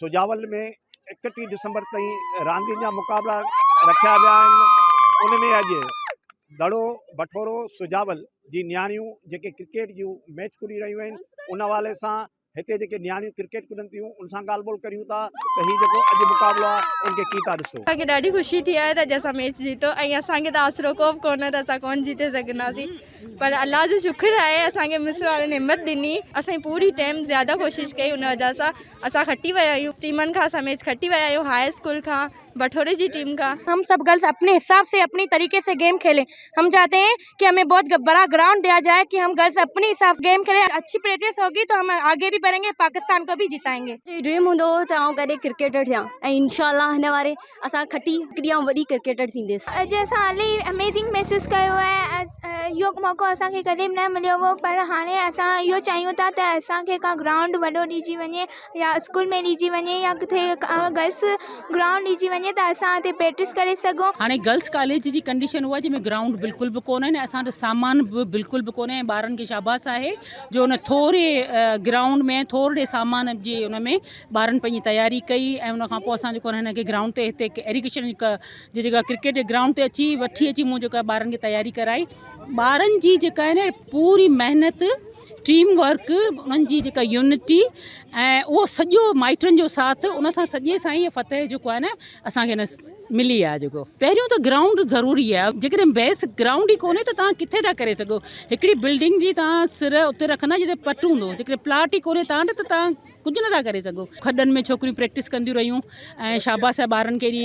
سجاول ۾ 31 ڊسمبر تائين راندين جا مقابلا رکيا ويا آهن ان ۾ اڄ دڙو بٺورو سجاول جي نياڻيون جيڪي ڪرڪيٽ جون ميچ کلي رهيون آهن ان حوالي سان هتي جيڪي نياڻيون ڪرڪيٽ ڪڏن ٿيون ان سان ڳالهه ٻولهه ڪريون ٿا ته هي جيڪو اڄ مقابلو آهي ان کي ڪيئن ٿا ڏسو. اسان کي ڏاڍي خوشي ٿي آهي ته اڄ اسان ميچ جيتو ۽ اسان کي ته آسرو ڪو به ڪونه ته اسان ڪونه جيتي سگهنداسين پر الله جو شڪر آهي اسان کي مس وارن همت ڏني اسان جي پوري ٽيم زياده ڪوشش ڪئي ان وجه سان اسان کٽي ويا آهيون ٽيمن کان اسان ميچ کٽي ويا آهيون هاء اسڪول کان بٺوري جي ٽيم کان. هم سب گرلز اپني حساب سي اپني طريقي سي گيم کيلي هم چاهتي هين ڪي همي بهت بڙا گرائونڊ ديا جائي ڪي هم گرلز اپني حساب سي گيم کيلي اڇي پريڪٽس هوگي تو هم آگي بي بڙهينگي پاڪستان ڪو بي جيتائينگي. منهنجو ڊريم هوندو هو ته آئون ڪڏهن ڪرڪيٽر ٿيان ۽ انشاء الله هن واري اسان کٽي هڪ ڏينهن آئون وڏي ڪرڪيٽر ٿينديس. اڄ اسان الاهي اميزنگ محسوس ڪيو آهي اهو موقعو اسان کي ڪڏهن به نه مليو هو پر هاڻي اسان اهو چاهيون ٿا ته اسان کي ڪا گرائونڊ وڏو ڏجي وڃي يا اسڪول ۾ ڏجي وڃي يا ڪٿي گرلس گرائونڊ ڏجي وڃي ته اسان اتي پريڪٽس ڪري سگهون. هاڻي گرلس ڪاليج جي ڪنڊيشن اها جنهن ۾ گرائونڊ بلڪل به ڪونهن ۽ اسان وٽ سامان به بلڪل به ڪونهي ۽ ٻارن کي شاباس آهي جو ان ٿوري گرائونڊ ۾ ٿورڙي سامان جي ان ۾ ٻارن پنهنجي تياري ڪئي ۽ ان کان پوء اسان جيڪو هن کي گرائونڊ تي هتي ايريگيشن جي جيڪا ڪرڪيٽ جي گرائونڊ تي اچي وٺي اچي مون جيڪا ٻارن کي تياري ڪرائي ٻارن جي جيڪا آهي نه پوري محنت ٽيم ورڪ انهن جي جيڪا يونٽي ۽ اهو سڄو مائٽن جو ساٿ ان سان سڄي سان ئي فتح جيڪو آهي نه اسانکي هن ملي آهي جيڪو پهريون ته گرائونڊ ضروري آهي جيڪڏهن بيس گرائونڊ ئي ڪونهي ته توهان ڪٿي ٿا ڪري سگهو هڪڙي بلڊنگ جي توهان سر اتي رکندا جتي پٽ هوندو جيڪڏهن پلاٽ ئي ڪونهي توهان وٽ ته توهان ڪجهه نٿا ڪري سگهو. کڏن ۾ ڇوڪريون پريڪٽس ڪنديون رهيون ۽ شاباس آهي ٻارن کي ايڏي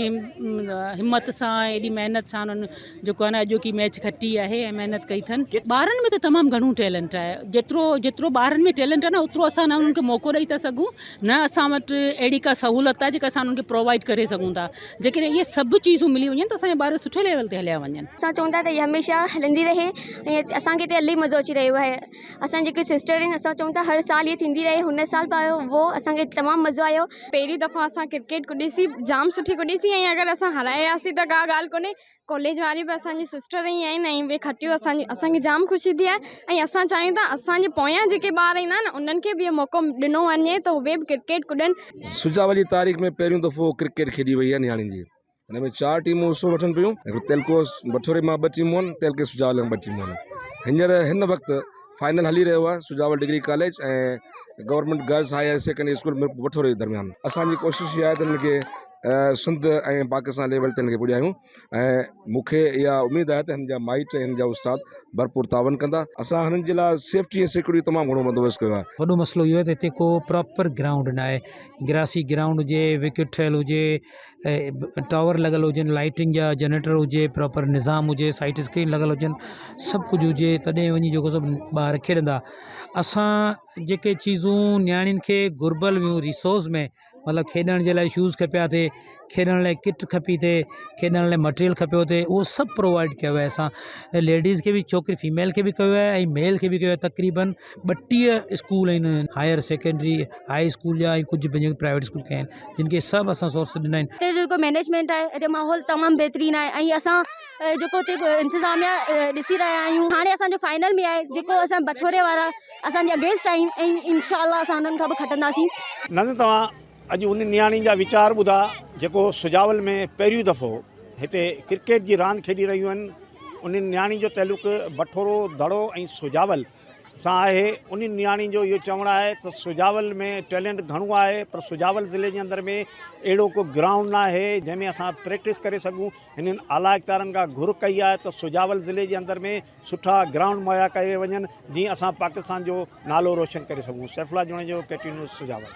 همت سان ايڏي محنت سان انهن جيڪو آهي نه اڄوڪي ميچ کٽي آهي ۽ محنت ڪئي اٿن. ٻارن ۾ ته تمام گهڻو ٽيلنٽ آهي جيترو جيترو ٻارن ۾ ٽيلنٽ آهي نه اوترو اسان نه انهن کي موقعو ڏئي ٿا سگهون نه اسان وٽ اهڙي ڪا سهولت آهي جيڪا اسان انهن کي پرووائيڊ ڪري سگهون ٿا جيڪڏهن اهي سڀ چيزون ملي وڃن ته اسان جا ٻار سٺي ليول تي هليا وڃن. اسان چئون ٿا ته هي هميشه هلندي رهي ۽ اسان کي هتي الاهي مزو اچي رهيو آهي. اسان جيڪي سسٽر آهن اسان چئون ٿا هر سال هي ٿيندي رهي هن سال به آيو هو اسان کي تمام مزو آيو. پهرين دفعا اسان ڪرڪيٽ ڪڏيسي جام سٺي ڪڏيسي ۽ اگر اسان هارائي وياسي ته ڪا ڳالهه ڪونهي ڪاليج واري به اسان جي سسٽر ئي آهن ۽ اهي کٽيو اسان جي اسان کي جام خوشي ٿي آهي ۽ اسان چاهيون ٿا اسان جي پويان جيڪي ٻار ايندا آهن انهن کي به اهو موقعو ڏنو وڃي ته اهي به ڪرڪيٽ ڪڏن. سجاول جي تاريخ ۾ پهريون دفعو ڪرڪيٽ کيڏي وئي آهي نياڻين جي. هن ۾ چار ٽيمون حصو وٺن پيون هڪ تعلقو بٺوري مان ٻه ٽيمون آهن تعلقي سجاول مان ٻه ٽيمون آهن هينئر هن وقت فائنل هلي رهيو آهي Sujawal degree college ۽ government girls higher secondary school بٺوري جي درميان اسانجي ڪوشش اها آهي ته هن کي سنڌ ۽ پاڪستان ليول تي هن کي پڄايون ۽ مون کي اها اميد آهي ته هن جا مائٽ ۽ هن جا استاد ڀرپور تعاون ڪندا اسان هنن جي لاء سيفٽي ۽ سيڪيورٽي جو تمام گهڻو بندوبست ڪيو آهي. وڏو مسئلو اهو آهي ته هتي ڪو پراپر گرائونڊ نه آهي گراسي گرائونڊ هجي وڪيٽ ٺهيل هجي ٽاور لڳل هجن لائيٽنگ جا جنريٽر هجي پراپر نظام هجي سائيڊ اسڪرين لڳل هجن سڀ ڪجهه هجي تڏهن وڃي جيڪو سو ٻار کيڏندا اسان جيڪي چيزون نياڻين کي گهربل هيون ريسورس ۾ مطلب کيڏڻ جي لاءِ شوز کپيا ٿي کيڏڻ لاءِ ڪٽ کپي ٿي کيڏڻ لاءِ مٽيريل کپيو ٿي اهو سڀ پرووائيڊ ڪيو آهي اسان ليڊيز کي به ڇوڪري فيميل کي به ڪيو آهي ۽ ميل کي به ڪيو آهي تقريبن 32 اسڪول آهن هائر سيڪنڊري هائي اسڪول جا ۽ ڪجهه پنهنجو پرائيويٽ اسڪول ڪيا آهن جن کي سڀ اسان سورس ڏنا آهن. هتي جيڪو مئنيجمينٽ آهي هتي ماحول تمام بهترين آهي ۽ اسان جيڪو هتي انتظاميا ڏسي رهيا آهيون هاڻي اسان جو فائنل ۾ آهي جيڪو اسان بٺوري وارا اسان جي اگينسٽ آهن ۽ انشاء الله اسان انهن کان به کٽنداسين. نند توهان اڄ ان نياڻي جا ويچار ٻڌا جيڪو سجاول ۾ پهريون دفعو هتي ڪرڪيٽ جي راند کيڏي رهيون آهن انهن نياڻين جو تعلق بٺورو دڙو ۽ سجاول سان آهي انهن نياڻين جو اهو چوڻ آهي ته سجاول ۾ ٽيلنٽ گهڻو آهي پر سجاول ضلعي جي اندر ۾ اهڙو ڪو گرائونڊ نه آهي جنهن ۾ اسان پريڪٽس ڪري سگهون هنن اعليٰ اختيارن کان گهر ڪئي آهي ته سجاول ضلعي جي اندر ۾ سٺا گرائونڊ مهيا ڪيا وڃن جيئن اسان پاڪستان جو نالو روشن ڪري سگهون Saifullah Junejo K T news Sujawal.